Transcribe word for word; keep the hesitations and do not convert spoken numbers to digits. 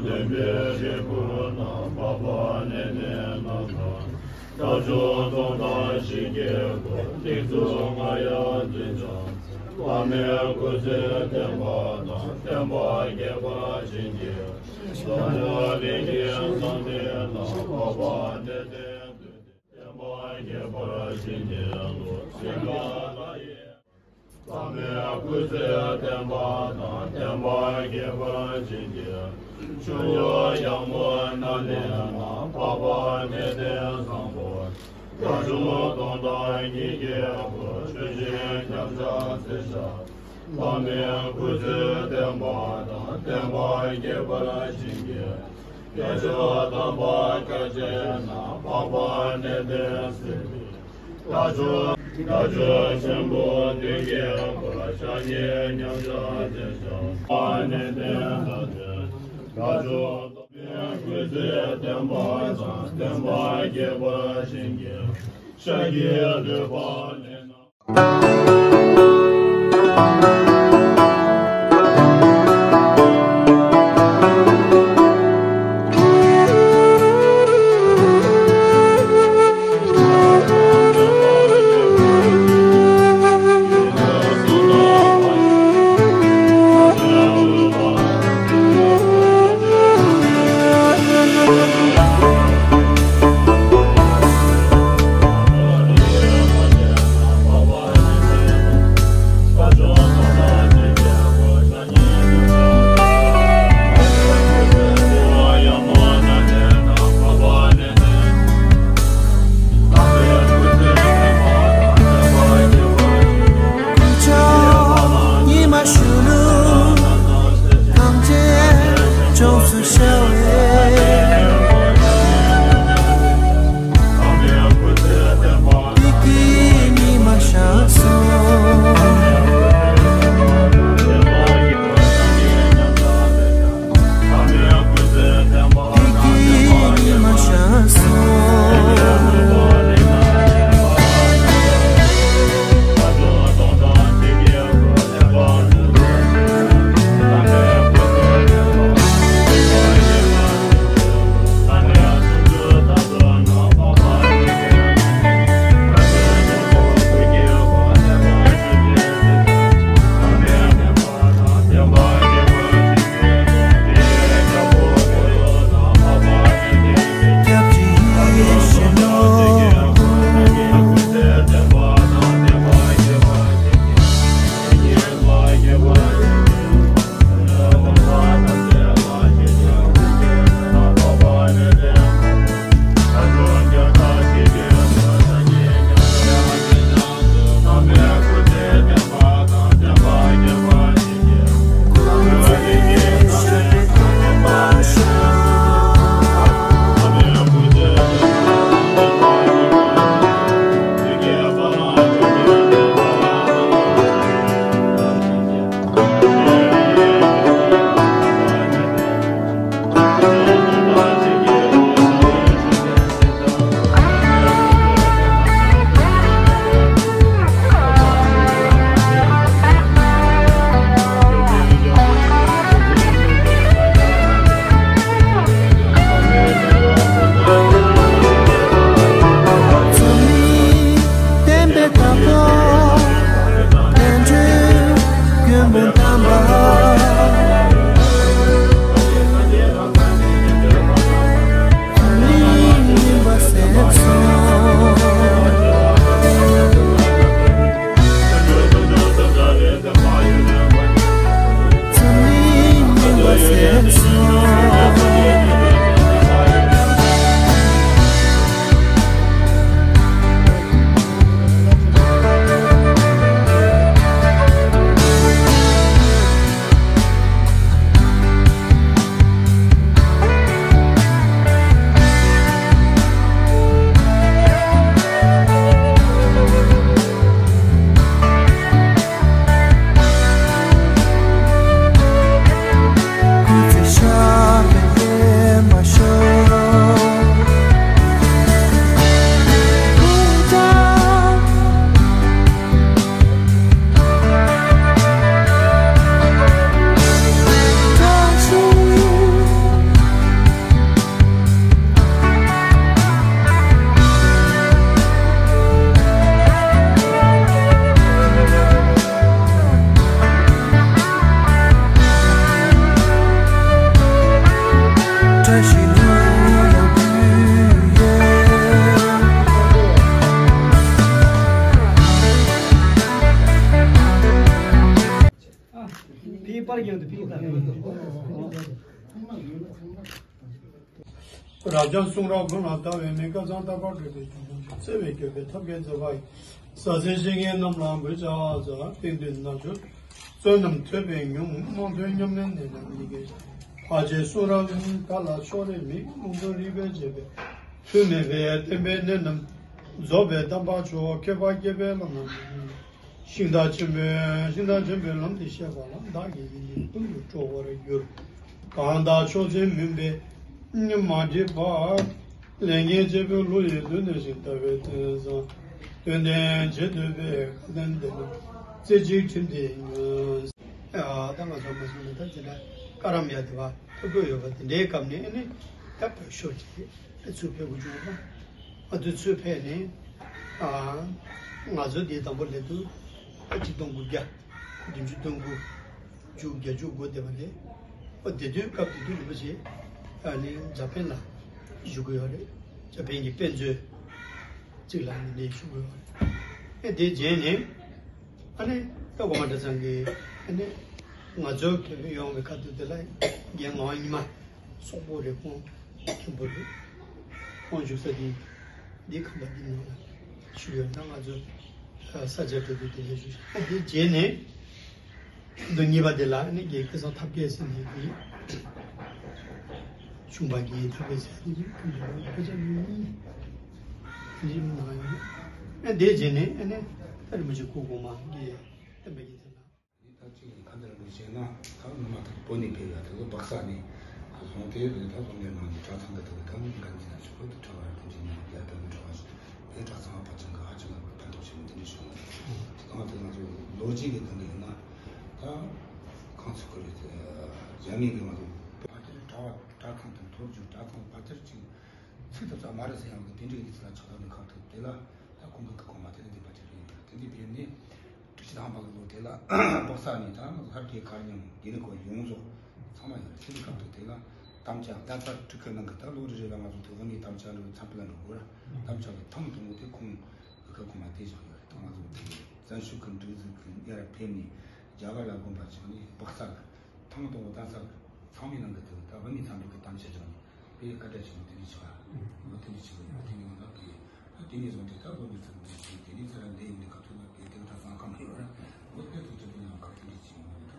སྟོན་པའི་རིལ་བུ་རྣམས། འཕགས་པ་ནས་བསྟན་རྣམས་དང་། དགྲ་བཅོམ་སྟོང་དང་ཞི་རྒྱས་པ། ཏིག་ཙམ་ང་ཡང་འཛིན་བྱ་མཛད། བླ་མའི་སྐུ་ཚེ་བརྟན་པ་དང་། བསྟན་པ་རྒྱས་པར་བྱིན་གྱིས་རློབས། བདག་ཅག་ལས་ཀྱི་བཟང་པོ་རྣམས། འཕགས་པ་ནས་བསྟན་དུ་བསྟན་པ་རྒྱས་པར་བྱིན་གྱིས་རློབས། སེམས་དཔའ་ལྷ་ཡི། བླ་མའི་སྐུ་ཚེ་བརྟན་པ་དང་། བསྟན་པ་རྒྱས་པར་བྱིན་གྱིས། ཆོས་འབྱུང་ཡག་མོ་ནཱ་ལེནྡྲ། འཕགས་པ་ནས་བསྟན་བཟང་པོ། དགྲ་བཅོམ་སྟོང་དང་ཉིད་ཀྱི་སྐུ། ཆོས་བཞིན་ཁྱབ་བྱ་མཛད་བྱ། བླ་མའི་སྐུ་ཚེ་བརྟན་པ་དང་། བསྟན་པ་རྒྱས་པར་བྱིན་གྱིས། རྒྱ་ཆེ་བ་དམ་པ་སྐྱབས་ཆེན་རྣམས། འཕགས་པ་ནས་བསྟན་སྲིད་པའི། དགྲ་བཅོམ་དགྲ་བཅོམ་ཆེན་པོ་བདུན་བརྒྱད་པ། ཕྱག་གཉིས་མཉམ་བཞག་ཅེས་བྱ་བ། འཕགས་པ་ནས་བསྟན་ས་ཆེན། དགྲ་བཅོམ་སྟོང་པའི་སྐུ་ཚེ་བརྟན་པ་དང་། བསྟན་པ་རྒྱས་པར་བྱིན་གྱིས། ཤཱཀྱའི་བློ་འཕགས་ལས་རྣམས། རབ་འབྱམས་གསུང་རབ་ཀུན་ལ་ལྟ་བའི་མིག། སྐལ་བཟང་རྟག་པར་སྒྲོལ་བའི་ཁྱུང་དང་མཆོག། བརྩེ་བས་བསྐྱོད་པའི་ཐབས་མཁས་མཛད་པ་ཡི། ཟབ་གསལ་བཤེས་གཉེན་རྣམས་ལ་གུས་ཕྱག་འཚལ། རྟེན་འདིར་རྣལ་འབྱོར་བསོད་ནམས་ཐོས་པས་ཉུང་། རྨོངས་དོན་ཉམས་ལེན་ནད་རྣམས་ཉེན་གྱིས་ཤི། ཕར་ཕྱིན་གསུང་རབ་བཀའ་ལ་ཕྱོགས་རིས་མེད། ལུང་སྟོན་རིགས་པས་འབྱེད་པའི་མཐུ་མེད་པས། བསྟན་པའི་གནད་རྣམས་རྫོགས་པའི་གདམས་པ་མཆོག། མཁས་པ་དགྱེས་པའི་བླ་ན་མེད། ཤིང་རྟ་ཆེན་པོས་ཤིང་རྟ་ཆེན་པོའི་ལམ་འདི་བཤད་པ་ལ། བདག་གིས་ཡིད་ཀྱིས་ཀུན་ཏུ་སྤྲོ་བར་འགྱུར། གང་དག་ཕྱོགས་འཛིན་མུན་པས་མ་བསྒྲིབས་པ། ལས་ངན་བྱེད་པོའི་བློ་ཡིས་ལུས་གནས་ཤིང་། ལྟ་བའི་དོན་བཟང་དོན་ལྡན་བྱེད་འདོད་པའི། བཀའ་དྲིན་དེ་ལ་རྩེ་གཅིག་ཁྲིམས་དེ་ཉམས། ཨ་ད་ང་ཚོ་མ་སོང་ན་ད་དེ་འདྲ་བཀའ་རམ་ཡ་དེ་བ་ཐུབ་དགོས་ཡོད་པ་དེ་འདྲའི་སྐབས་ནས་ཨ་ནི་ད་བོད་ཤོག་ཅིག་ཨ་ཚུར་ཕེབས་དགོས་བྱུང་བ། ཨ་དུ་ཚུར་ཕེབས་ནས་ཨ་ང་ཚོ་འདི་དང་པོ་སླེབས་དུས་ཨ་ཁྲི་སྟོང་དགུ་བརྒྱ་བདུན་ཅུ་དོན་དགུ་མཇུག་བརྒྱད་ཅུ་འགོ་བསྡད་པ་རེད། ཨ་དེ་དུས་སྐབས་དེ་དུས་རིན་པོ་ཆེ་ཨ་ནི་འཇར་པན་ལ་བཞུགས་ཀྱི་ཡོད་རེད། འཇར་པན་གྱི་དཔེ་མཛོད་ཅིག་ལ་ནི་ནས་བཞུགས་ཀྱི་ཡོད་རེད། ཨ་དེ་རྗེས་ནས་ཨ་ནི་ད་གོང་མ་གྲྭ་ཚང་གི་ཨ་ནི་ང་ཚོ་བོད་པའི་ཡོང་བའི་ཁ་ཐུག་དེ་ལ་རྒན་ངག་དབང་ཉི་མ་སོག་པོ་རེད། ཁོང་མཁན་པོ་རེད། ཁོང་བཞུགས་ས་དེ་འདི་ཁམས་པ་འདི་ནང་ལ་བཞུགས་ཡོད་ན། ང་ཚོ་ས་ཆ་གྲོས་བསྡུར་དེ་ལ་བཞུགས། ཨ་དེ་རྗེས་ནས་དོན་གཉིས་པ་དེ་ལ་ཨ་ནི་རྒན་སྐལ་བཟང་ཐབས་མཁས་ཟེར་མཁན་གྱི་གཞུང་པ་རྒན་ཐབས་མཁས་ཟེར་མཁན་གྱི་ཁོང་གི་ལོ་དཔེ་ཆ་མི་གཉིས་དེ་རིམ་ནང་ཡོད། ཨ་དེ་རྗེས་ནས་ཨ་ནི་ད་རིན་པོ་ཆེ་སྐུ་གོང་མ་གི་བསྟན་པའི་རྒྱལ་མཚན་ལ། ད་གཅིག་ཡིན་ཁ་འདིར་འདུག་བྱས་ན་ད་སྔོན་མ་ད་བོད་ནས་ཕེབས་ཡ་དེ་ཚོ་སྦག་ས་ནས་བཟུང་སྟེ་རེད། ད་བཟུང་ནས་ནང་གི་གྲྭ་ཚང་གི་ཐོག་གི་ད་འགན་འཛིན་ལ་ཆུ་བོ་དུ་གྲྭ་བ་ར་དེ་འཛིན་ནས་ཡར་ཕེབས་གྲྭ་བ་ཞིག་དེ་གྲྭ་ཚང་བ་ཕལ་ཆེར་གི་ཧ་ཅང་གི་ཕན་ཐོགས་ཆེན་པོ་དེ་འདྲ་བྱུང་། ད་དེ་ང་ཚོ་ལོ་རྒྱུས་ཀྱི་སྟེང་གི་ཡིན་ན་ད་གང་ཚོད་ཁོ་རེད། རྒྱ་མི་གི་ང་ཚོ་ཕལ་ཆེར་གྲྭ་བ་གྲྭ་ཚང་དང་ཐོག་རྒྱུ་གྲྭ་ཚང་ཕལ་ཆེར་གཅིག་ཚིག་ཐབས་ས་མ་རེད་ཟེར་ཡང་གི་དེ་འདྲའི་ཡིག་ཚད་ལ་ཆགས་སྡང་གི་ཁ་ཐུག་དེ་ལ་ད་ཁོང་གི་སྐུ་གོང་མ་དེ་ནི་འདི་པ་ཅིག་ཡིན། དེ་འདི་བྱས་ནས་དྲུག་ཅུ་ཐམ་པ་གི་ལོ་དེ་ལ་སྦག་ས་ནས་ད་ང་ཚོ་ཧར་གྱི་མཁར་རྙིང་དགེ་ལེགས་སྐོར་ཡོངས་རྫོགས་ཚང་མ་ཡོད་རེད། དེ་འདི་ཁ་ཐུག་དེ་ལ་དམ་བཅའ་ད་ལྟ་སྤྲུལ་སྐུ་ནང་གི་ད་ལོ་རེ་རེ་ལ་ང་ཚོ་དེ་བོད་ནས་དམ་བཅའ་འགྲོ་ཚབ་ལ་འགྲོ་དགོས་ར། དམ་བཅའ་གི་ཐེངས་དང་པོ་དེ་ཁོང་གི་སྐུ་གོང་མ་དེ་བཞག་ཡོད་རེད། ད་ང་ཚོ་དེ་བཙན་བྱོལ་གི་འགྲོ་འཛུགས་གི་ཡར་ཕེབས་ནས་རྒྱ་གར་ལ་དགོན་པ་བཅག་ནས་སྦག་ས་གི་ཐེངས་དང་པོ་ད་ས་གི་ཚང་མའི་ནང་གི་དེ་ད་བོད་མི་ཚང་མ་གི་དམ་བཅའ་བཅག་ནས། དེ་ཡི་བཀའ་དྲིན་ཆེན་པོ་དེ་འདྲ་ཆེ་བ། ལོ་དེ་འདྲ་ཆེ་བ་ཡིན་པ་དེ་ནས་ང་ཚོ་དེ་ད་ལོ་འདི་ཚོ་འདི་ཚོ་དེ་ནས་ཚེ་རབས་འདི་ཡིན་འདི་ཁ་ཐུག་ན་དེ་དེ་ད་སང་ཁམས་ཡོད་ར། ལོ་དེ་ཚོ་དེ་དེ་ནས་ཁ་ཐུག་འདི་ཆེ་ཡོང་བ་རེད།